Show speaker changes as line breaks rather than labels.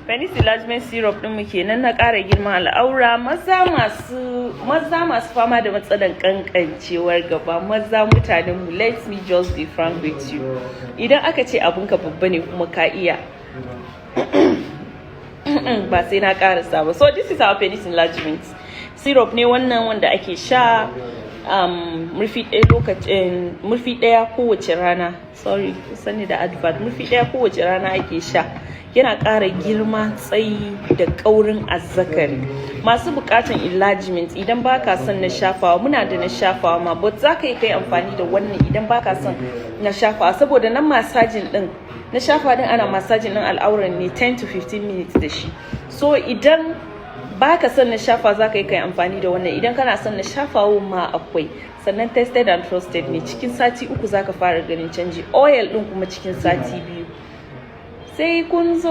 Penis enlargement syrup din mu kenan na ƙara girman al'aura. Maza masu fama da matsalan kankancewar gaba, maza mutanen mu, let me just be frank with you, idan aka ce abunka babba ne kuma ka iya, ba sai na karasa ba. So this is our penis enlargement syrup ne wannan wanda ake sha murfi ɗaya lokacin murfi ɗaya kowace rana. Sorry, sani da advert. Murfi ɗaya kowace rana ake sha, yana ƙara girma, tsayi da ƙaurin azzakari. Masu buƙatan enlargement, idan baka son na shafawa, muna da na shafawa ma, but za ka yi kai amfani da wannan idan baka son na shafawa, saboda nan massaging din na shafa din ana massaging din al'auran ne 10 to 15 minutes da shi. So idan baka son na shafa, za ka yi kai amfani da wannan. Idan kana son na shafawa ma akwai. Sannan tested and trusted ne. Cikin sati 3 za ka fara ganin canji. Oil din kuma cikin sati 2. Sai kun zo.